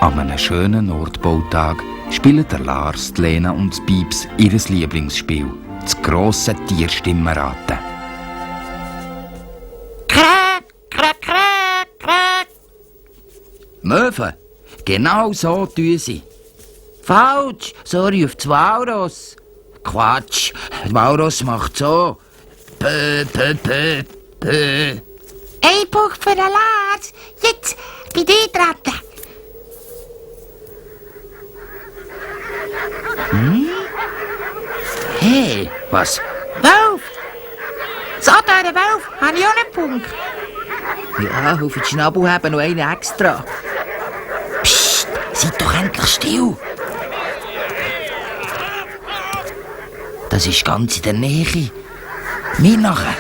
An einem schönen Nordbautag spielen der Lars, die Lena und das Pieps ihr Lieblingsspiel, das grosse Tierstimmenraten. Kräk, kräk, kräk, kräk. Möwe, genau so tun sie. Falsch, so ruft das Walross. Quatsch, das Walross macht so. Pö, pö, pö, pö. Ein Punkt für den Lars. Jetzt bei dir treten. Hey, was? Wolf! So, der Wolf, habe ich auch einen Punkt. Ja, auf den Schnabel haben noch einen extra. Psst, seid doch endlich still. Das ist ganz in der Nähe. Mir nachher.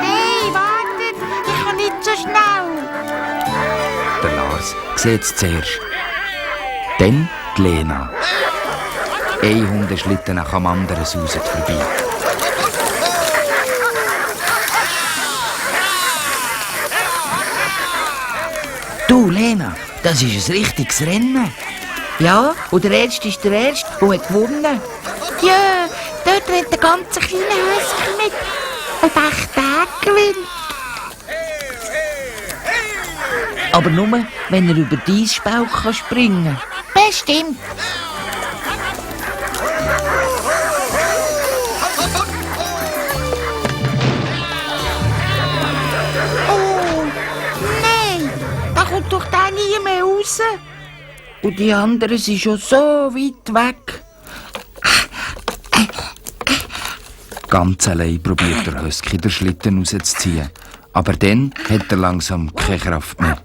Hey, wartet, ich kann nicht so schnell. Der Lars sieht es zuerst. Dann die Lena. Ein Hundeschlitten nach dem anderen sauset vorbei. Du, Lena, das ist ein richtiges Rennen. Ja, und der Erste ist der Erste, der hat gewonnen. Ja, dort rennt der ganze kleine Häuschen mit. Und echt der gewinnt. Aber nur, wenn er über dein Spauch springen kann. Bestimmt. Oh, nein, da kommt doch der nie mehr raus. Und die anderen sind schon so weit weg. Ganz allein probiert der Husky den Schlitten rauszuziehen. Aber dann hat er langsam keine Kraft mehr.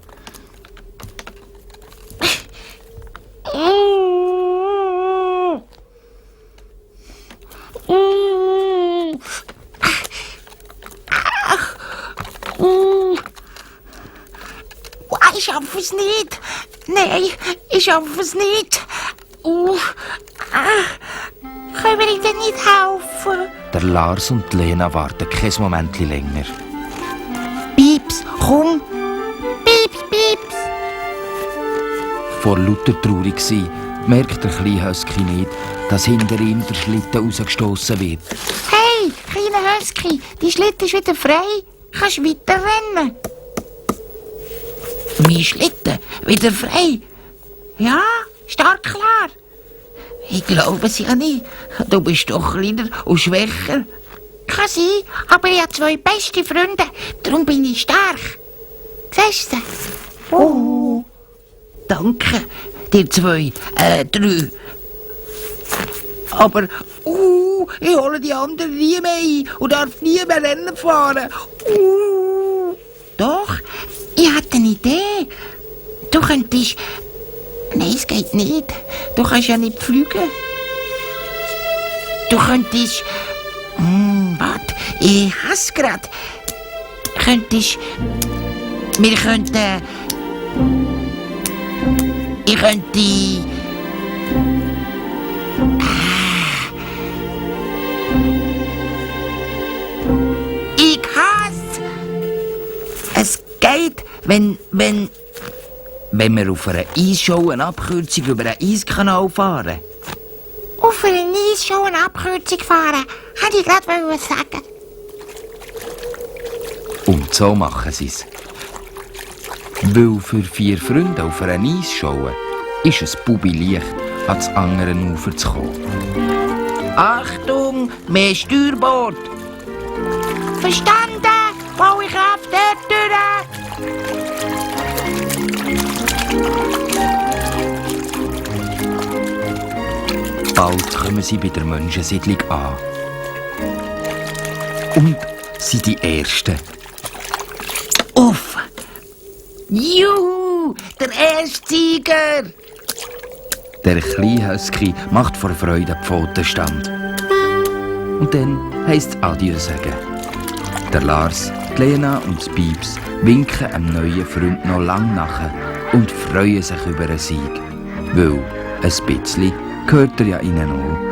Ich schaffe es nicht. Nein, ich schaffe es nicht. Können wir dir nicht helfen? Der Lars und die Lena warten kein Moment länger. Pieps, komm. Pieps, Pieps. Vor lauter traurig sein, merkt der kleine Husky nicht, dass hinter ihm der Schlitten rausgestossen wird. Hey, kleiner Husky, die Schlitten ist wieder frei. Kannst weiter rennen. Mein Schlitten wieder frei? Ja, stark klar. Ich glaube es ja nicht. Du bist doch kleiner und schwächer. Kann sein, aber ich habe 2 beste Freunde. Darum bin ich stark. Siehst du? Oh. Danke, dir 2, 3. Aber, ich hole die anderen nie mehr ein und darf nie mehr Rennen fahren. Doch, ich hatte eine Idee. Du könntest... Nein, es geht nicht. Du kannst ja nicht fliegen. Du könntest... warte, ich hasse grad. Wir könnten... Ich könnte... Ich hasse... Es geht, wenn wir auf einer Eisshow eine Abkürzung über einen Eiskanal fahren. Auf einer Eisshow eine Abkürzung fahren, hätte ich gerade sagen. Und so machen sie es. Weil für 4 Freunde auf einer Eisshow ist es Bubi leicht, ans andere Ufer zu kommen. Achtung, mehr Steuerbord! Verstanden? Baue ich auf dort durch. Bald kommen sie bei der Menschensiedlung an. Und sind die Ersten. Uff! Juhu! Der erste Sieger! Der kleine Husky macht vor Freude die Pfoten stand. Und dann heisst es Adieu sagen. Der Lars, die Lena und das Pieps winken einem neuen Freund noch lang nachher und freuen sich über einen Sieg. Weil ein bisschen gehört er ja ihnen auch.